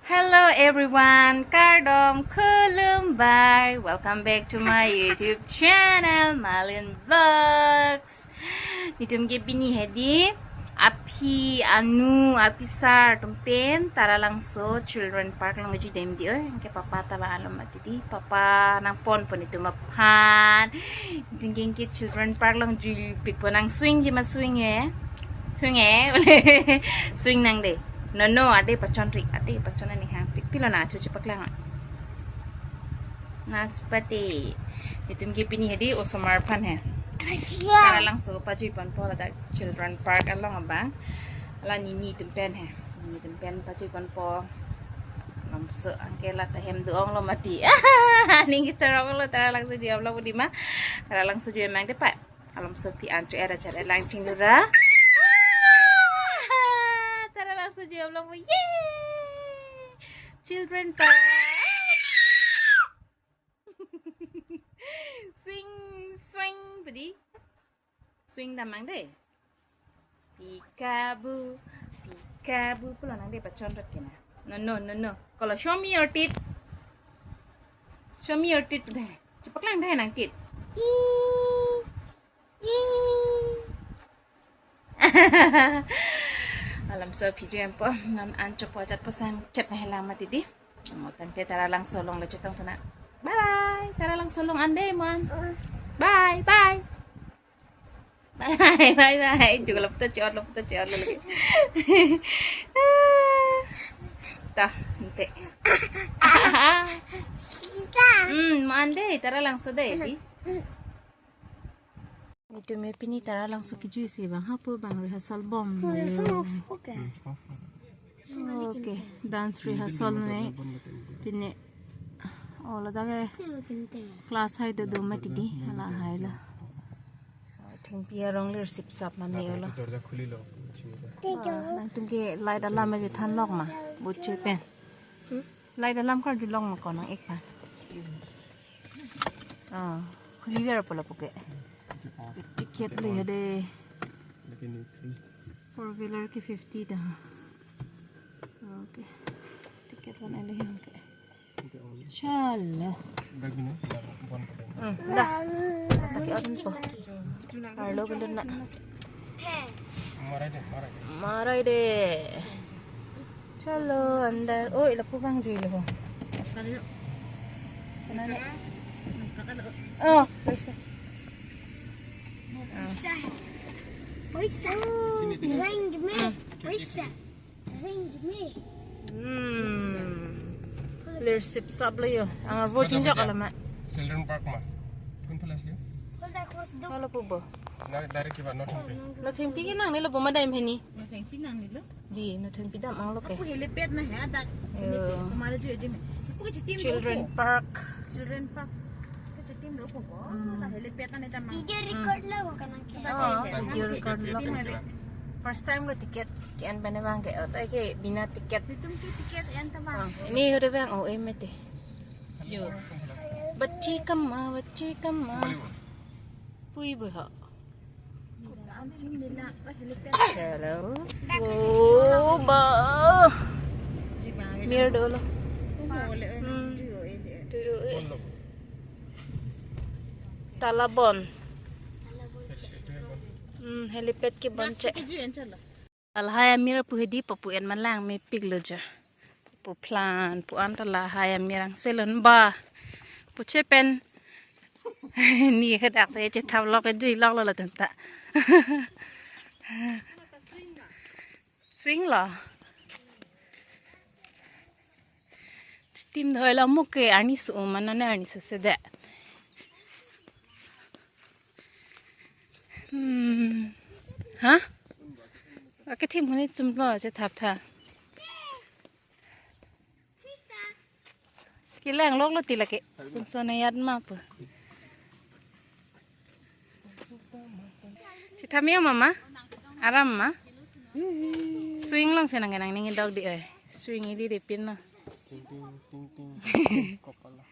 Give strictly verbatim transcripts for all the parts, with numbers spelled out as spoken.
Hello everyone, kardom, khulumbai. Welcome back to my YouTube channel, Malin Vlogs. Netum ke pini hedi aphi anu, aphi sar atum pen Taralangso Children Park along kejui dam di oi. Anke papa ta la-an lo mati di. Papa nangponpo netum aphan. Netum ke anke Children Park along juipikpo, nang swing ji ma swing e. Swing e. Swing nang de. No, no, ade pachon ri, ade pachon ani hang. Pik pilo na chu chepaklang. Naspati. Netum ke pini hedi osomar aphan he. Taralangso pajui ponpo ladak Children Park along abang. La nini atum pen he. Nini atum pen pajui ponpo. Lamso anke la ta hem do-ong lo mati. Ning kecharong lo Taralangso jui ablo budi ma. Taralangso jui mang de pa. Alamso aphi an cho era char elang ching lura. Taralangso jui ablo bu. Yay! Children park. Swing, swing, budi. Swing damang de. Peekaboo, peekaboo. Pulo nang de pachon rot kena. No, no, no, no. Kalau show me your teeth. Show me your teeth de. Chepaklang de nang teeth. Ih. Ih. Alamso aphi jui ampo, nam an chopo chat pasang chat na helang mati di. Mo tangte Taralangso along le chetong tuna. Bye bye. Taralangso along an de mon. Bye bye. Bye bye, bye bye. Juga lo putar ciot, lo putar ciot lo lagi. Tah, ante. Hmm, mon de, Taralangso de, di. Netum ke pini Taralangso kejui si bang hapu bang rehearsal bom. Oh, ya, sama off, oke. Hmm, off. Okay, dance rehearsal ne pini. Oh, ladak ke class hai do do mati di, lahai lo. Thengpi arong lir sip sap mane lo. Dorja khuli lo. Ah, nangtum ke light alarm aja than lok ma, buche pen. Hmm? Light alarm karjulong ma ko nang-ik pa. Ah, khuli ver pula puke. Ticket le hede. Four wheeler ke fifty ta. Okay. Ticket one ele hin ke. Chalo. Hmm, dah. Lagi on po. Arlo gendut na. Marai de, marai de. Marai de. Chalo, andar. Oh, ila pu bang jui lo. Kena ne. Oh, paisa. Paisa. Paisa. Sini tinggal. Ring me. Hmm. Paisa. Ring me. Hmm. Lir sip sap lo yo. Angar vo chinjak ala ma. Children Park ma. Kun pala asli? Hold that cross door. Halo pu bo. Na direct kiba not happy. Nothengpi kenang nilo bo madai hini. Nothengpi nang nilo. Di, nothengpi dam ang lo ke. Aku helipad na he adak. Yo. Sama aja aja. Aku ke chitim Children Park. Children Park. Ke chitim lo ko. Hmm. Na helipad na dam. Video record lo ko kanang ke. Oh, video record lo. First time lo ticket ke-en pen abang ke. Oh, ke bina ticket. Netum ke ticket en ta bang. Oh, ini udah bang. Oh, eh mete. Yo. Bachi kama, bachi kama. Pui bo ha. Hello. Oh, ba. Mir dolo. Hmm. Tuyo eh. Talabon. Hmm, helipad ke bon che. Lahai amir apu hedi papu en malang mepik lo jo. Pu plan, pu an ta lahai amir angse lon ba. Pu che pen. Ni hadak se chethap lok ke jui lok lo latum ta. Swing lo. Chitim dhoi lo muke arni su mana ne arni su se de. Hmm. Ha? Ake thim huni chum lo chethap tha. Kelang lok lo ti lake. Sunso na yat ma pu. Chethap me mama. Aram ma. Swing along si nang kenang ning dok di oi. Swing idi de pin lo. Ting ting ting ting. Kopala.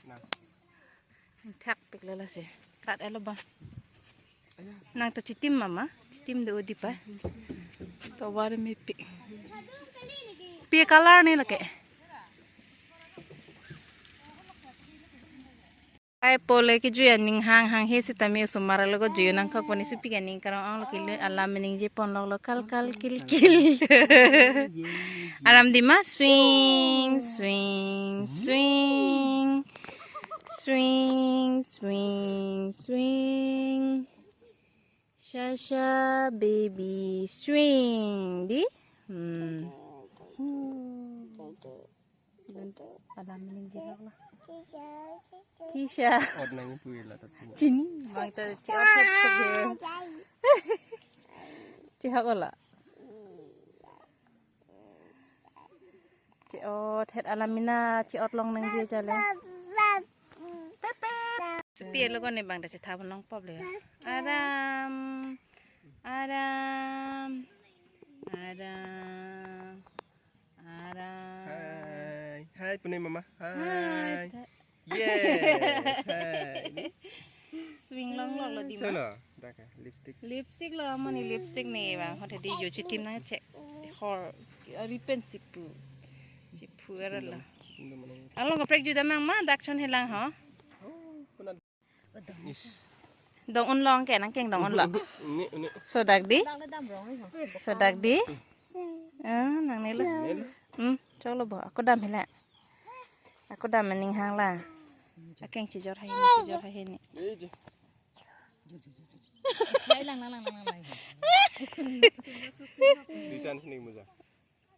Nah. Thak pik lala si. Kat elo ba. Nang ta chitim mama. Chitim do odi pa. To war mepik. Pi color ni lake. Ai pole kejui aning hang hang he sitame osomar alogo jui nangkok pon isi pik aning karong ong lo kili alam meningje pon lok lo kal kal kil kil. Aram dima swing swing swing swing swing swing swing. Shasha baby swing di. Hmm. Alam meningje lok lo. Kisha. Ot nangpu la tat sini. Chini. Bang ta che-ot che-ot che. Chehak ola. Che-ot het alam mena che-ot long nangji jale. Sepi alogo ne bang ta chetha long pop le. Aram. Aram. Aram. Aram. Hai. Hai pune mama. Hai. Hai. Yes. Hai. Swing long lok lo dima. Chalo. Dak lipstick. Lipstick lo amoni lipstick ne bang. Hote di yo chitim nang che. Hor. Ari pen sipu. Sipu era lo. Along kaprek juda mang ma dak chon helang ho. Oh, kuna. Is. Dong un long ke nangkeng dong un lo. Ini, ini. Sodak di. Sodak di. Ah, nang nelo. Nelo. Hmm, cholo bo. Ako dam hela. Ako dam maning hang la. Akeng chijor hai ni, chijor hai ni. Ini je. Hai lang, lang, lang, lang, lang. Duitan sini muja.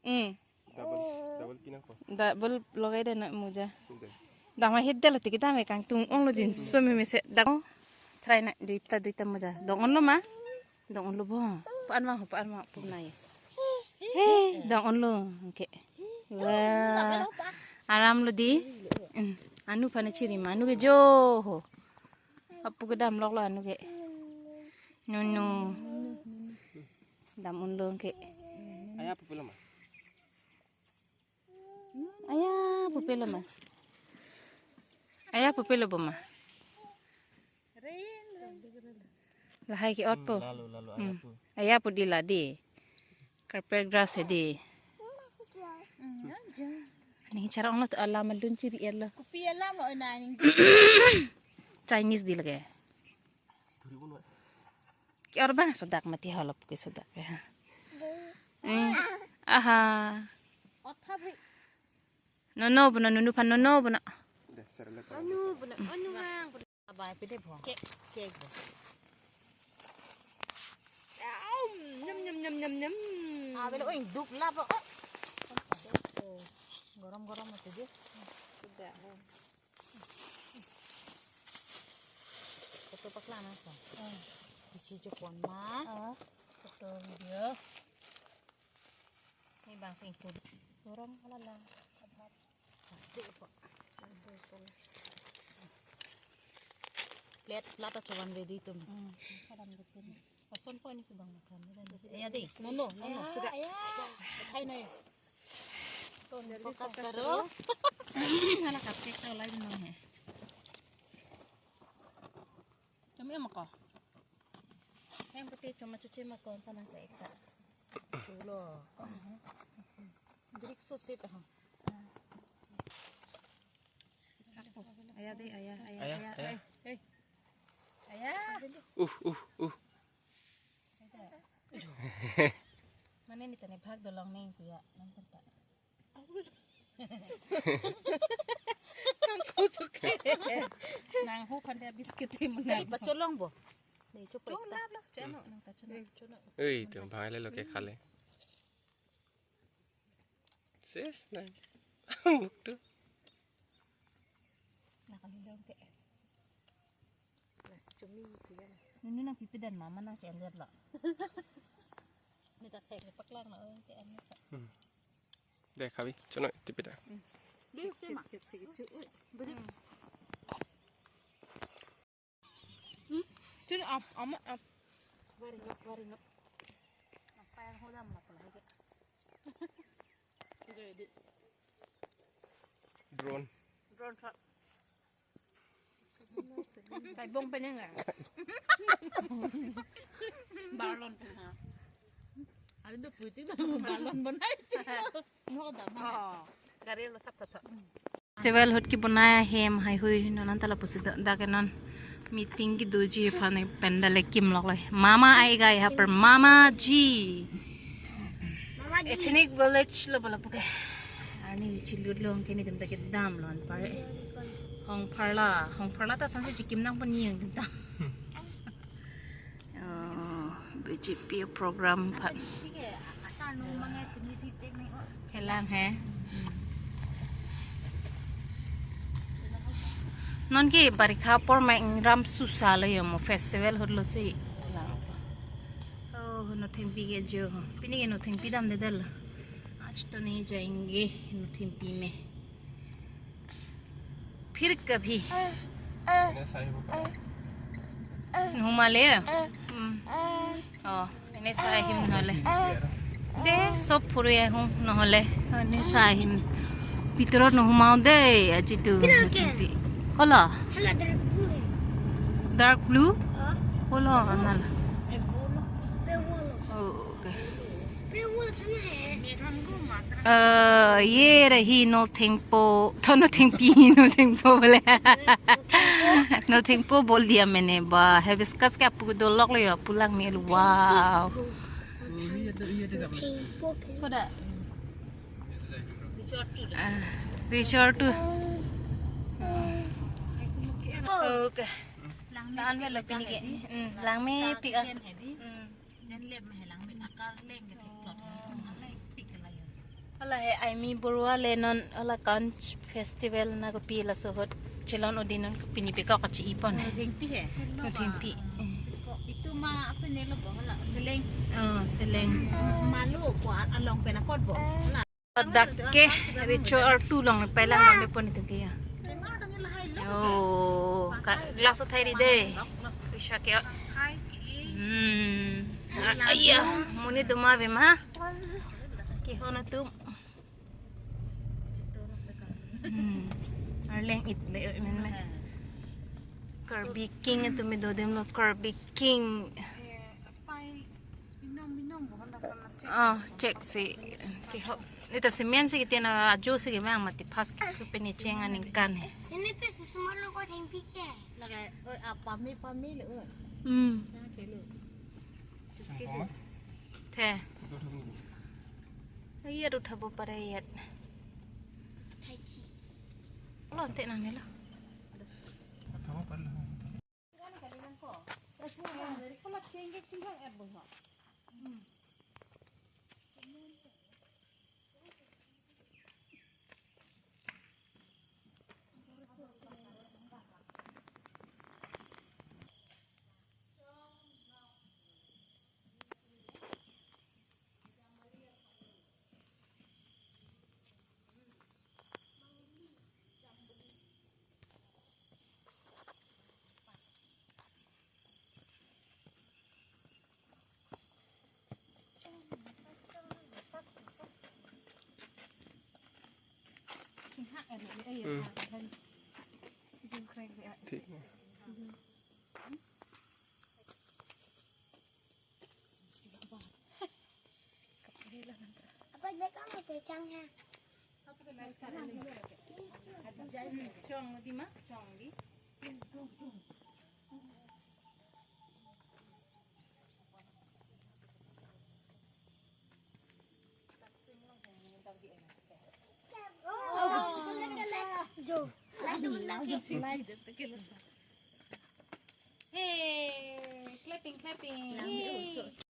Hmm. Double, double pinang ko. Double logai de na muja. Pinang. Dama het delo tiki dama kangtung ong lo jin so meme se dak. Try na duita duita muja. Dong un lo ma. Dong un lo bo. Paan ma ho paan ma pum nai. He, dong un lo. Oke. Wah. Aram lo di. Hmm. Anu aphan chiri ma anu ke jo ho. Apu ke dam lok lo anu ke. Nunu. Dam un lo ke. Aya apu pelo ma. Aya apu pelo ma. Aya apu pelo bo ma. Lahai ke-ot po. Lalu, lalu aya apu. Aya apu di la di. Carpet grass di. Ning chara ong lo to alam alun chiri elo. Kopi alam lo na ning. Chinese di lage. Ki-or bang sodak mati holop ke sodak ya. Eh, aha. Otha bhi. Nono bono nunu aphan nono bono. Anu bono anu mang. Abai pide bo. Ke ke bo. Nyam nyam nyam nyam nyam. Abel oi dup la bo. Gorom gorom mati di. Sudah. Foto paklang nang ko. Isi chupon ma. Foto video. Ni bang sing tu. Dorong ala la. Plastik apa? Plate, plate achuan ready tum. Hmm, salam betul. Pason ko ini kubang makan. Ya di. Nono, nono sudah. Hai noi. Focus karo. Mana kapcek tau lain no he. Kami ama ko. Hem pati cuma cuci ma ko tanang ka ekta. Chulo. Drik so sit ha. Aya de aya aya aya. Aya, aya. Eh, eh. Aya. Uh, uh, uh. Mane ni tane bhag dolong neng kuya nang kanta. Kangkung suke. Nang hu khande biscuit te mena. Kali pacholong bo. Ni chupo. Cholap lo, chano nang pacholong. Ui, tu bhai le lo ke khale. Ses na. Muktu. Nakali long ke. Nasi cumi itu ya. Nunu nang pipi dan mama nang ke lihat lo. Ni tak kayak ni paklang lo ke anu. Hmm. Deh khabi, chono tipi da. Dulu ke mak. Sik sik sik. Beri. Hmm. Chono ap amat ap. Bari nok bari nok. Apa yang hodam lah pula ke. Itu di. Drone. Drone shot. Kaibong penang ya. Balon penang. Ada dua puluh tiga balon bonai. Mau dah mana? Oh, gari lo tap tap tap. Festival ahut kebonai ahem haihui non anta lapusi do, dak ke non meeting kedoji aphan pandal le kimlok le. Mama aayega yahan par, Mama ji. Mama ji. Ethnic village lo bala puke. Arni chilut long ke netum ta kedam lo anpar. Hong pharla, hong pharla ta sonsi chikim nangpon ni netum ta. Oh, B J P program aphan. Phelang he. Non ke barikha apor ma ingram susa lo yo mo, festival ahut lo si. Oh, nothengpi ke jo. Pini ke nothengpi damde dal. आज तो नहीं जाएंगे, nothengpi में। फिर कभी। Nohumale? Hmm. Oh, ene sa ahim nohole. De, sob phurui ahung nohole. Ene sa ahim. Bhitorot nohumao de, aji tu. Bhitor ke? Nothengpi. Kola? Hala dark blue. Dark blue? Ah. Kola, nala. Eh, bolo. Pe bolo. Oh, okay. Pe bolo thana hai. Eh, ye rahi nothengpo, tho nothengpi, nothengpo bole. Nothengpo bol diya maine ba, hibiscus ke apu dolok le yo, apu langme lo, wow. Nothengpo ke. Koda? Ah, resort tu. Okay. Langme lo pini ke. Hmm, langmepik ah. Hmm. Hala he Aimee Baruah le non hala Conch festival na kopi laso ahut chelon odi non pini pekok kachi-i pon he. Nothengpi he. Nothengpi. Itu ma apa ne lo bo hala seleng. Oh, seleng. Malu ko along pen apot bo. Hala. Dak ke resort two along pailang bang de pon itum ke ya. Oh, ka glass uthai ri de. Resort ke. Hmm. Ah, iya, monit doma ave ma. Kehon atum. Hmm. Arleng it le men me. Karbi King atum me do dem lo, Karbi King. Oh, check si. Kehon. Ita cement si kiti na ajo si kemang mati pas ke pini cheng aningkan he. Sini pe susumar lo ko thengpi ke. Laga, oi, apa mi pami lo. Hmm. Na ke lo. Te. Iya, uthabo pare yet. Lo ante nang ne lo. ठीक है। Apa dia kamu kecang ha? Chong di ma, chong di. Hey, clapping, clapping. Hey.